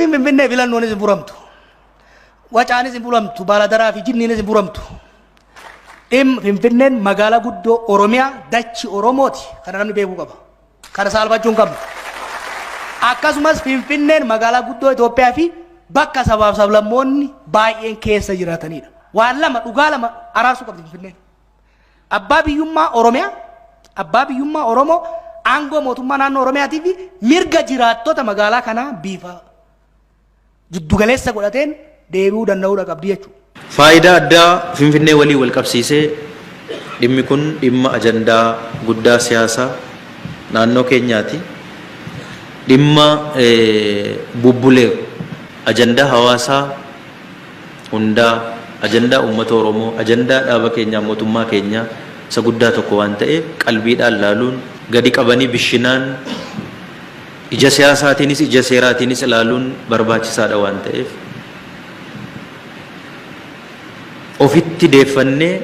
Dubbiin Finfinnee filannoonis hin furamtu. Wacaanis hin furamtu. Baaladaraa fi jinniinis hin furamtu. Dhimma Finfinneen magaalaa guddoo Oromiyaa dachi Oromooti. Kana namni beekuu qaba. Kana saalfachuu hin qabnu. Akkasumas Finfinneen magaalaa guddoo Itoophiyaa fi bakka sabaaf sablammoonni baay'een keessa jiraatanidha. Waan lama dhugaa lama araarsuu qabdi Finfinneen. Abbaa biyyummaa Oromiyaa, abbaa biyyummaa Oromoo, aangoo mootummaa naannoo Oromiyaatii fi mirga jiraattota magaalaa kanaa bifa jiddugaleessa godhateen deebi'uu danda'uudha qabdi jechuudha. Faayidaa addaa Finfinnee waliin wal qabsiisee dhimmi kun dhimma ajandaa guddaa siyaasaa naannoo keenyaati. Dhimma bubbuleeru ajandaa hawaasaa hundaa, ajandaa uummata Oromoo, ajandaa dhaaba keenyaa mootummaa keenyaa isa guddaa tokko waan ta'eef qalbiidhaan laaluun gadi qabanii bishinaan ija siyaasaatiinis ija seeraatiinis ilaaluun barbaachisaadha waan ta'eef ofitti deeffannee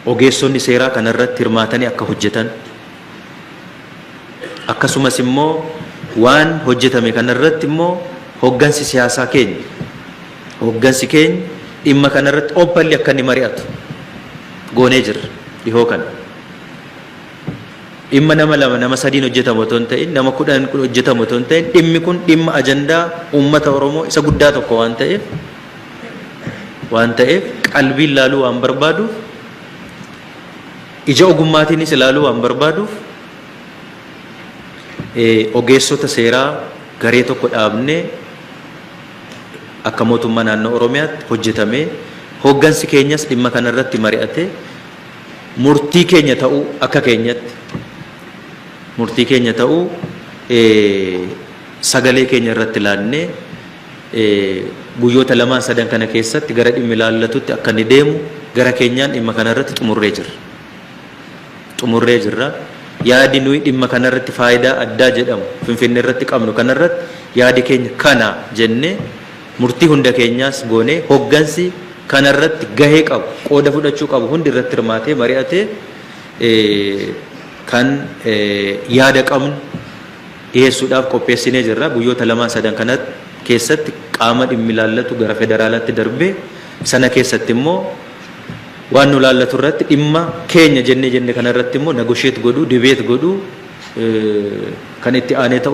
ogeessonni seeraa kanarratti hirmaatanii akka hojjetan akkasumas immoo waan hojjetame kanarratti immoo hoggansi siyaasaa keenya hoggansi keenya dhimma kanarratti openly akka inni mari'atu goonee jirra dhihoo kana. Dhimma nama lama nama sadiin hojjetamu otoo hin ta'in, nama 10 hojjetamu otoo hin ta'in, dhimmi kun dhimma ajandaa uummata Oromoo isa guddaa tokko waan ta'eef qalbiin laaluu waan barbaaduuf, ija ogummaatiinis ilaaluu waan barbaaduuf, ogeessota seeraa garee tokko dhaabnee akka mootummaa naannoo Oromiyaatti hojjetamee hoggansi keenyas dhimma kanarratti mari'ate murtii keenya ta'uu akka keenyatti murtii keenya ta'uu sagalee keenya irratti laannee guyyoota lamaan sadan kana keessatti gara dhimmi ilaallatutti akka inni deemu gara keenyaan dhimma kanarratti xumurree jirra. Xumurree jirra. Yaadi nuyi dhimma kanarratti faayidaa addaa jedhamu Finfinnee irratti qabnu kanarratti yaadi keenya kana jennee murtii hunda keenyaas goonee hoggansi kanarratti gahee qabu qooda fudhachuu qabu hundi irratti hirmaatee mari'atee kan yaada qabnu dhiyeessuudhaaf qopheessinee jirra. Guyyoota lamaan sadan kana keessatti qaama dhimmi ilaallatu gara federaalaatti darbee sana keessatti immoo waan nu ilaallatu irratti dhimma keenya jennee jenne kana irratti immoo negotiate godhuu, debate godhuu kan itti aanee ta'u.